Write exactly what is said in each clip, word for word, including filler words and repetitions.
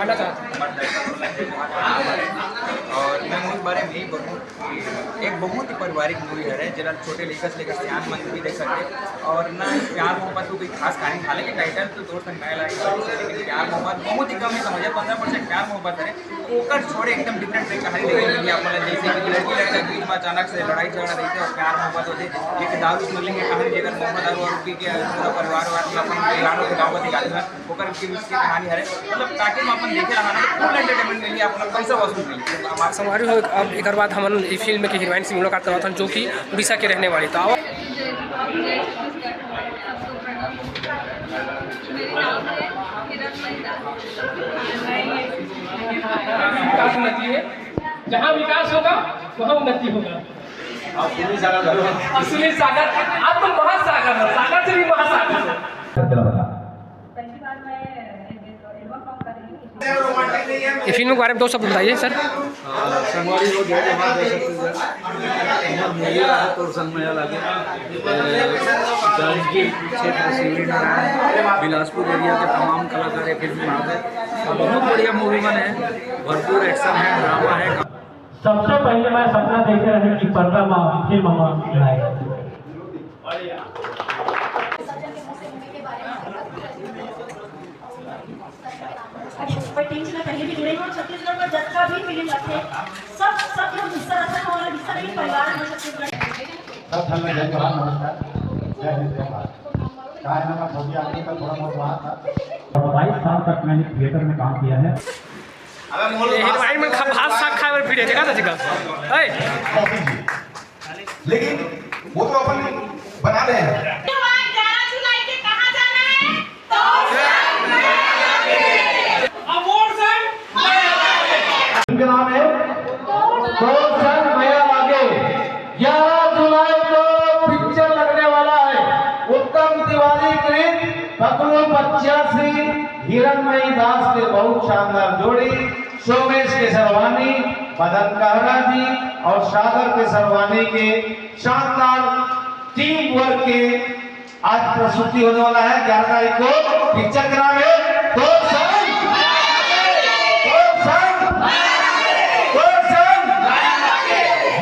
और मैं मूवी बारे में यही बोलूँ कि एक बहुत ही पारिवारिक मूवी हरे, जेला छोटे लइका से लेकर सियान मन भी देख सकते। और ना प्यार मोहब्बत को कोई खास कहानी, हालांकि टाइटल तो दोस्त संग नया लागे, लेकिन प्यार मोहब्बत बहुत ही कम है, समझे पंद्रह परसेंट प्यार मोहब्बत हरे। ओकर छोड़े एकदम डिफरेंट टाइप कहानी देखे के लिए आप मन ला, जैसे कि लड़की लड़का के बीच में अचानक से लड़ाई झगड़ा रहिथे और प्यार मोहब्बत होथे, एक दारू स्मगलिंग के कहानी, जेकर मोहब्बत दारू और पी के पूरा परिवार वार अपन वीरान होके गाँव बती जाथे, ओकर के बीच के कहानी हरे। मतलब ताकि में अपन देखे रहा ना, तो फुल एंटरटेनमेंट मिली, अपना पैसा वसूल मिली। संगवारी हो, अब एकर बाद हमन ई फिल्म के हीरोइन से मुलाकात करवाथन, जो कि उड़ीसा के रहने वाली। तो आओ। विकास होना चाहिए, जहाँ विकास होगा वहाँ उन्नति होगा। और सुनील सागर, आप तो महासागर हो, सागर से भी महासागर हो। पहली बार मैं एल्बम सॉन्ग कर रही हूँ। ये फिल्म के बारे में दो शब्द बताइए सर। संगवारी हो, जय जोहार, जय छत्तीसगढ़। हमर मूवी है तोर संग मया लागे। जांजगीर क्षेत्र, शिवरीनारायण, बिलासपुर एरिया के तमाम कलाकार ये फिल्म में आ गए। बहुत बढ़िया मूवी बने है, भरपूर एक्शन है, ड्रामा है। सबसे पहले मैं सपना देखे रहे कि पर्दा मा फिल्म मा लाए। अच्छा, पर टीम से पहले भी जुड़े हैं और छत्तीसगढ़ का जब का भी फिल्म रखे, सब, सब लोग हिस्सा रखते हैं, हमारा हिस्सा नहीं, परिवार में छत्तीसगढ़। सब धन में जय जोहार, नमस्कार, जय हिंद, जय भारत। कहा है ना, मैं फौजी आदमी का थोड़ा बहुत वहाँ था। और बाईस साल तक मैंने थिएटर में काम किया है। अबे मोल ये भाई मन खा-, भात साग खाए बर पीड़े, देखा था, देखा। है। लेकिन वो तो अपन बना रहे हैं। ग्यारह जुलाई के कहाँ जाना है? तो अमोर संग। फिल्म का नाम है तो संग मया लागे। ग्यारह जुलाई को पिक्चर लगने वाला है। उत्तम तिवारी कृत पकड़ू पचासी, हिरणमयी दास के बहुत शानदार जोड़ी, सोमेश केसरवानी, मदन कहरा जी और सागर केसरवानी के शानदार टीम वर्क के आज प्रस्तुति होने वाला है। ग्यारह तारीख को पिक्चर का नाम है तो संग, तो संग, तो संग।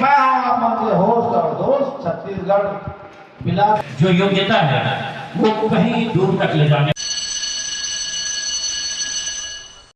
मैं हूं आप मन के होस्ट और दोस्त छत्तीसगढ़ बिलास। जो योग्यता है वो कहीं दूर तक ले जाने